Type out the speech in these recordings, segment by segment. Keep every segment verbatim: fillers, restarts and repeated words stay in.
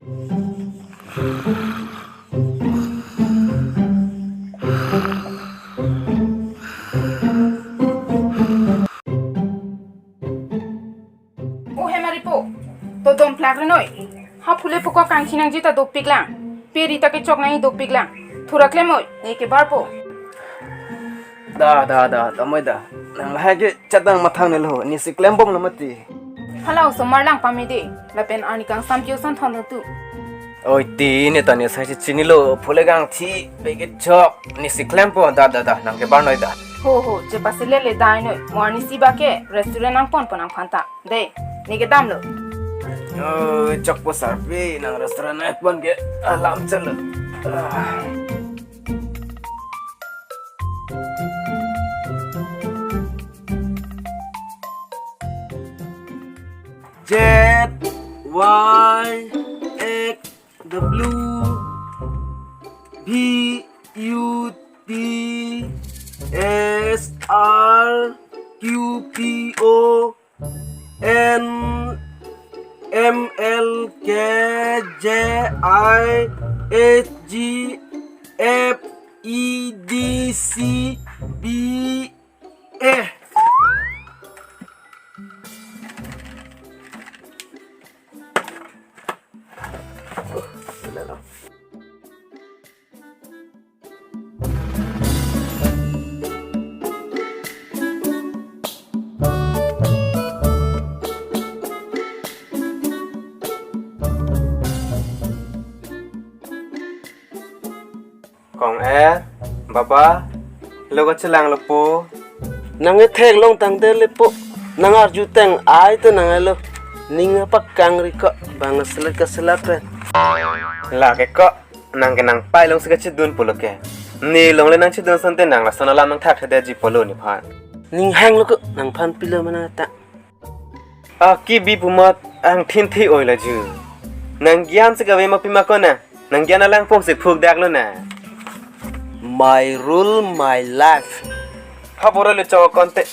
O Hemaripo, to dom plak renoi. Ha phule puko kangchinangji ta dopiklang. Pe rita kechok nangji dopiklang. Thura klem oi, ne kebarpo. Da, da, da, damoi da. Nang lahai ke chatang mathang nelo, nesi klembomlo mati. Hala osomar lang pamede. Lapen arni kangsam kioson thon tu. Oi ti, ne ta ne sai chinilo, phule kangthi, pe kechok, nesi klempo, da, da, da, nang kebar noi da. Ho, ho, chepasele le dai noi, mo arnisi ba ke, restaurant nangponpo nangphanta. De, ne kedamlo. Oi, chokpo sarpi, nang restaurant nangpon ke, alam chalo. Ah. Z Y X W B U T S R Q P O N M L K J I H G F E D C B A. Kong-er, baba, lo kachelanglo po. Nang e theklong tangte le po. Nang arju teng ai te nang elo. Ning apak kangri ko bang selek kaselak pen. Lake ko, nang ke nang pailong si kachedun pulo ke. Ne longle nang chedun sante nang lason alam nangthakthedetji pulo nephan. Ning hanglo ko, nangphan pilo mana ta. Aki bi pumat ang thinthi oi la ju. Nang gyan si kave ma pima ko na. Nang gyan alang pong si phuk dak lo na. My rule, my life. Haboro le chong konte.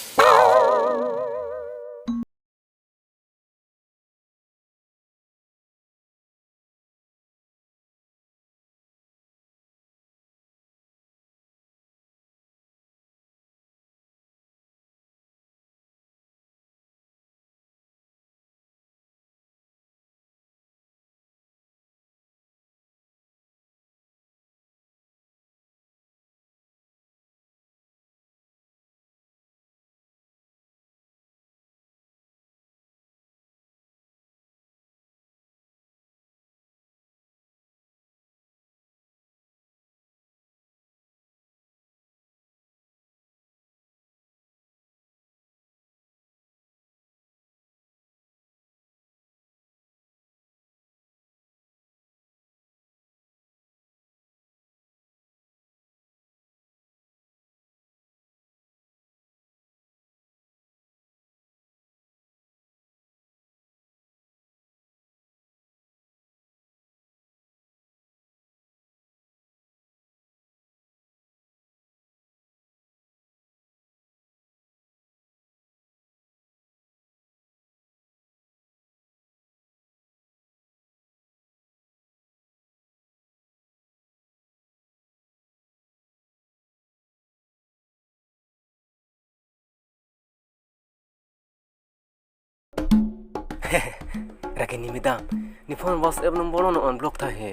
Ragini madam, ne phone WhatsApp number lo unblock tha he.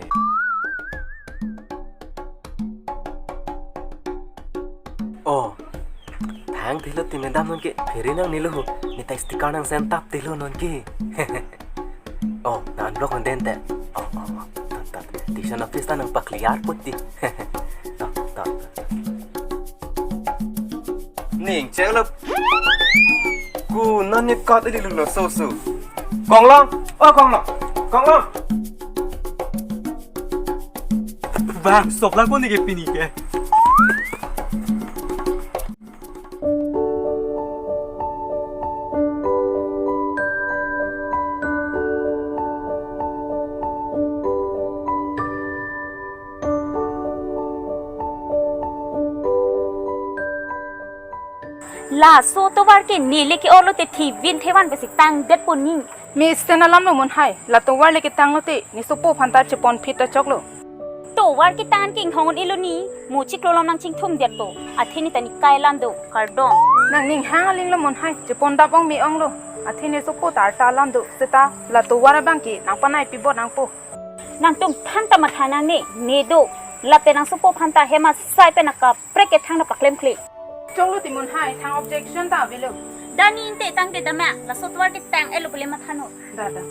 Oh, thang thilo ti madam non ke phere nang nilo ho. Ne ta sticker nang send tap thilo non ke. Oh, nang unblock non den te. Oh, oh, oh. Tat, tat. Tuition office ta nang pa clear put ti. Tat, tat. Ning cheng lo. Ku non ni kat di lu lo so so. Konglong, oh Konglong, Konglong. Bang, stop la ko ni ke pini ke. Laso tovar ke neli ke-olo te thivin thevan besi tangdetpo ni. Miss, ten alamlo Monhai, la tovar le ketanglo te, ne sopo aphan ta chepon phit ta choklo. Tovar ketang ke inghong un-elo ni, mo chiklo lom nangchingthumdetpo, athe ne ta ne kai alam do, kardom. Nangning hang alinglo Monhai, chepon dap ong me-onglo, athe ne sopo ta arta alam do, seta la tovar abang ke nangpanai pibot nangpo. Nangtum thangta matha nangne, ne do, lapen nang sopo aphan ta hem asai pen akaprek ke thangta paklemkle. Choklo te Monhai, thang objection ta avelo. Da ne ingte tangte dam ma, laso tovar ketang-etlo pule matha non. Da, da.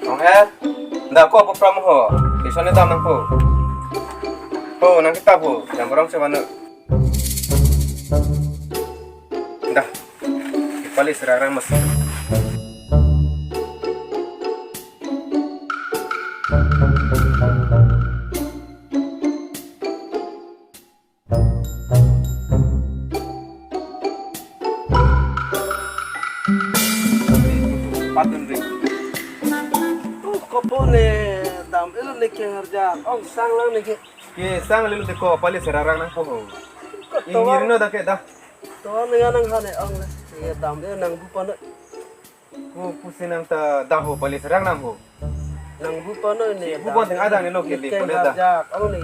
Kong-er, da ko apo pram ho, kison ne dam nangpo. Ho, nang kitap ho, jam borong se vanu. Da, kepali serarang mas. Patun ring. Uh, kopo ne dam-etlo ne keng arjak. Ong sang lang ne ke. Ke sang lelu te ko pali serarang nangpo ho. Ko tovar. Ingir no da ke da. Tovar ne nang hane ong le. Ke dam-et nangbuponnon. Ko pusi nang ta da ho pali serang nang ho. Nangbuponnon ne. Si bupon teng adang ne lo ke le keng pale da. Arjak ong ne.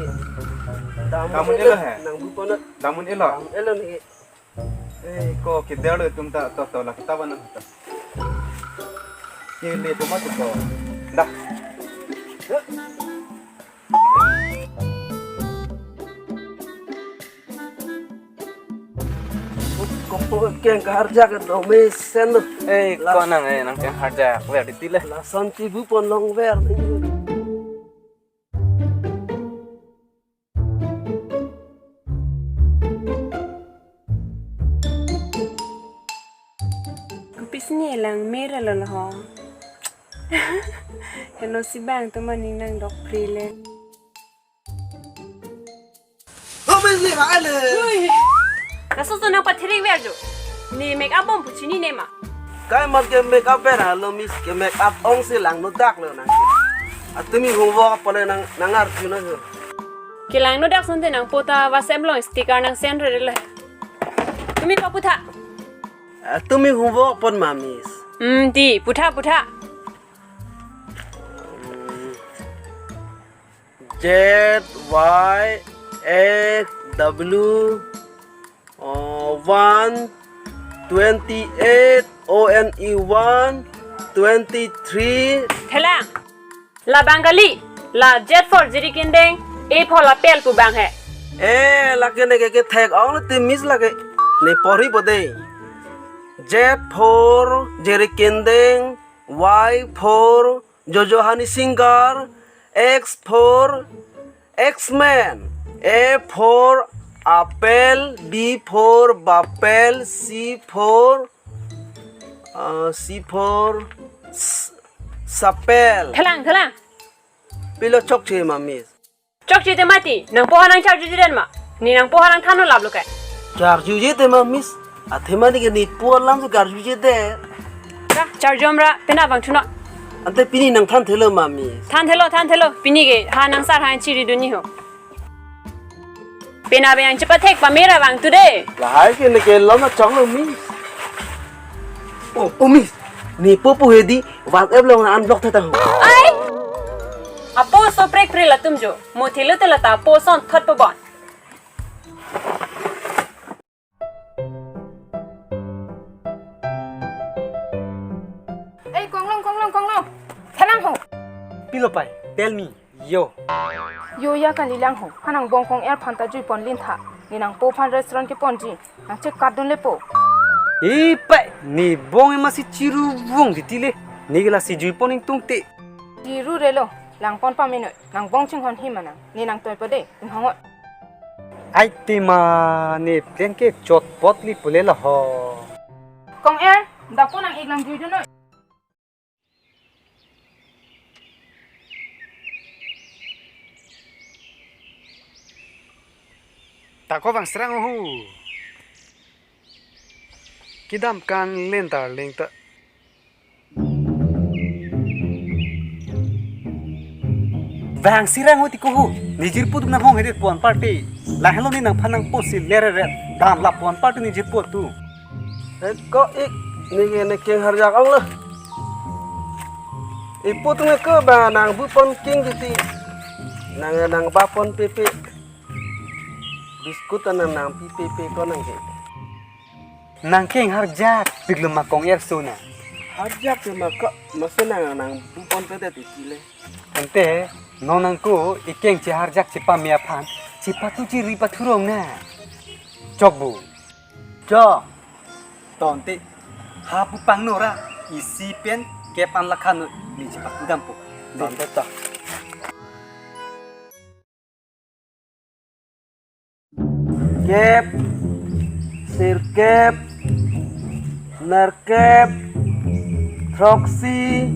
Dam-un-elo he. Nangbuponnon. Dam-un-elo. Dam-etlo ne. Eh, ko ke der lo tum ta to to la kita ban ta. Ke le to ma to to. Da. Kopo keng kaharjak do mesen. Eh, la ko nang, eh, nang keng harjak ver di tile. Lason chibupon longver. Pis ni lang mera lo ho. Heno si bang to maning nang dok prile. Oh, Miss, ne ma ale. Ui. Laso so nang pathiri ver jo. Ne make up bom pu chinine ma. Kai mat ke make up ver halo Miss, ke make up ong si langno dak lo nang. Atumi homework apale nang nang arju na jo. Ke langno dak sonte nangpo ta WhatsApp along sticker nang send re le. Tumi pa putha. Atumi homework pon ma Miss. Hmm, di putha putha. Hmm. Z Y X W, uh, one, twenty-eight, O N E one, twenty-three. Thelang. La Bengali, la Z for Jirikindeng, A for apple pu bang he. Eh, lake ne ke kethek ong le te Miss lake. Ne porhi bode. Z for Jirikindeng, Y for Jojo Honey Singer, X for X-Men, A for apple, B for bapel, C for, uh, C for s-, sapel. Thelang, thelang. Pilo chokche ma Miss. Chokche te mati, nangpo ha nang charjuji den ma. Ne nangpo ha nang thanlo laplo ke. Charjuji te ma Miss. Athema ne ke nepo alam si charjuji te. Ra, charjom ra, pena bang chuno. Ante pini nang thanthelo ma Miss. Thanthelo, thanthelo. Pini ke ha nang sar ha chiri dunji ho. Pena be nang chepathek pamera bang tu de. Lahai ke ne ke lom na chonglo Miss. Oh, oh Miss. Nepo pu hedi WhatsApp along na unblock tha ta ho. Ai! Apo so prek pre latum jo. Mo thelo te lata apo son thot po bon. Ei, konglong, konglong, konglong. Thelang ho. Pilo pai, tell me. Yo. Yo ya kalilang ho. Ha nang bong kong-er aphan ta jui pon lin tha. Ne nangpo aphan restaurant keponji. Nang chek kat dun lepo. Ei pai, ne bong ema si chiru vung di tile. Ne ke lasi jui pon ingtung te. Chiru relo, lang pon pamenoi. Nang bong chinghon hi ma nang. Ne nang toi po de, inghong oi. Ai te ma ne plan ke chot pot li pule la ho. Kong-er, dapo nang ik lang jui dun noi. Tako vang serang hu. Kedam kanglen darling ta. Bang sirang uti kuhu. Nijirpo atum nanghong hedet po anparti. Lahelo ne nangphan nangpo si lereret. Dam lapu anparti nijirpo atum. Eh, ko ik, neke nangkeng harjak ang lo. Ipo atum ke ba nangbu pon king titi. Nang, nangbap pon pepe. Biskut anang nangpi pepe ko nangke. Nangkeng harjak, pik lo ma kong-er sona. Harjak ke ma ko, masa nang nangbu pon pedet titi le. Ante, non nangko, ikeng cheharjak chepame aphan, chepatu chiri pathurong na. Chok bu. Chok. Tonte, ha pu pangno ra, isi pen, kep an lakhan no, ne chepatu dampo. Tonte to. Kep, sirkep, nerkep, throksi,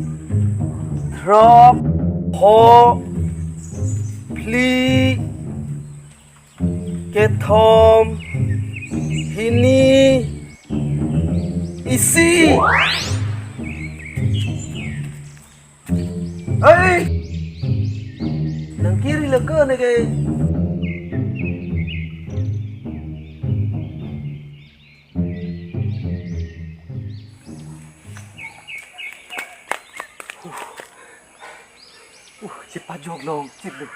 throk, pho, phli, kethom, hini, isi. Hei! Nangkiri leke neke. Uh, chepajok long, chip lo.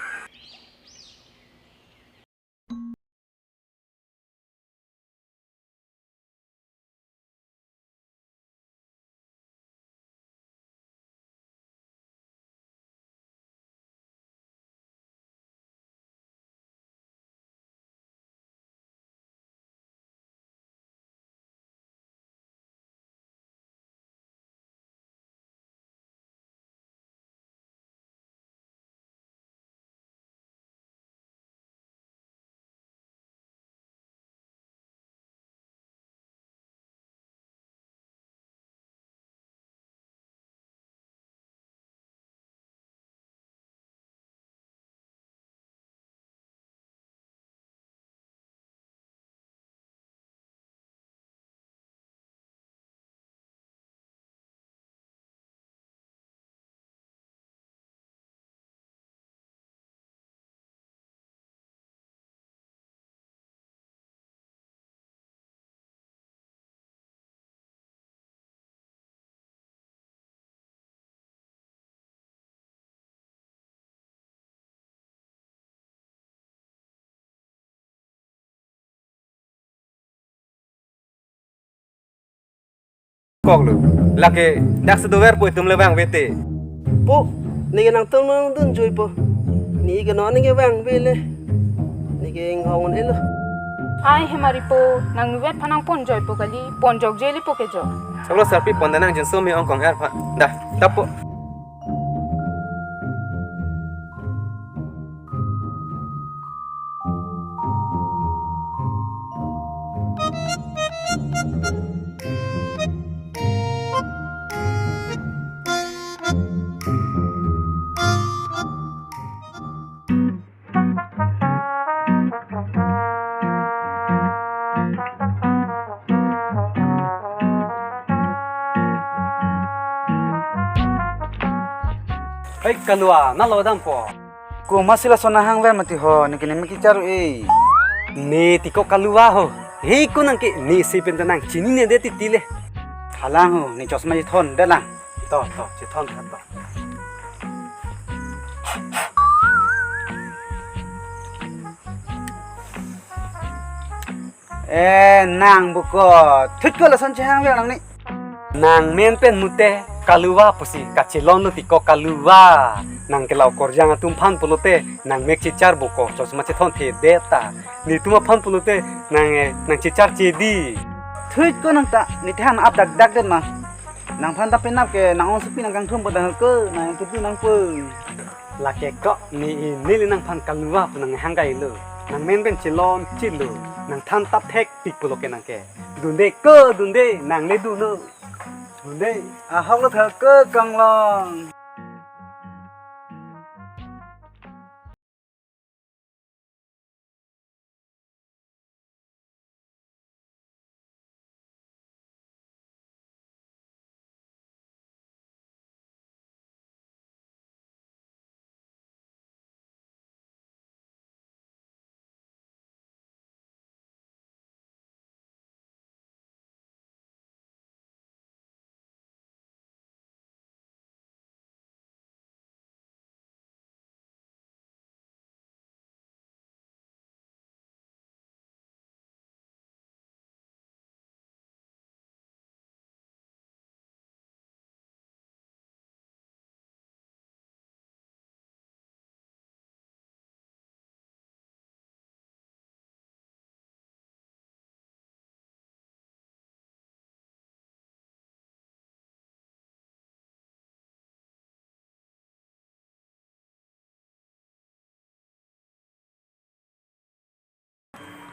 Koklo, lake dak si dover po itum le vangve te. Po, neke nangtum nangdun joipo. Neke non neke vangve le. Neke inghong un-elo. Ai hemari po, nangnuvet aphan nangponjoipo kali, ponjokje le po ke jo. Choklo sarpi pon danang jinso me ong kong-er aphan. Dah, tapo. Hei, kalua, nalo dampo. Komat si lason nahangver mati ho, neke ne me kechar-o-e. Ne tiko kalua ho. Hei, ko nangke, ne isi pen ta nangchinine det titi le. Halang ho, ne chosma chethon det lang. To, to, chethon tha to. Eh, nang buko. Thut ko lason chehangver nang ne. Nang men pen mute kalua pusi kachelon lo tiko kalua. Nang kelau korjang atum aphan pulote nang mek chechar buko. Chosma chethon the det ta. Netum aphan pulote nang, eh, nang chechar chedi. Thut ko nang ta, ne than ap dak dak det ma. Nangphan ta penap ke nang ongsopi nang kangthum pu dahel ke nang kepu nang pu. Lake ko ne, ne le nangphan kalua pu nang hangkai lo. Nang men pen chelon chelo. Nang than tap thek pik pulo ke nang ke. Dunde ko dunde nang le dun-o. Dunde. Ahok lo thak ke kanglong.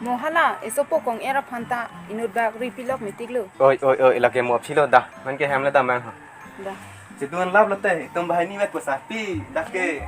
Mo hala, esopo kong-er aphan ta inut bak ri pilok metiklo. Oi, oi, oi, lake mo aphi lo da. Man ke hem le da mang ho. Da. Chedun lap lote, itum bahai ni met posa pi, dak ke.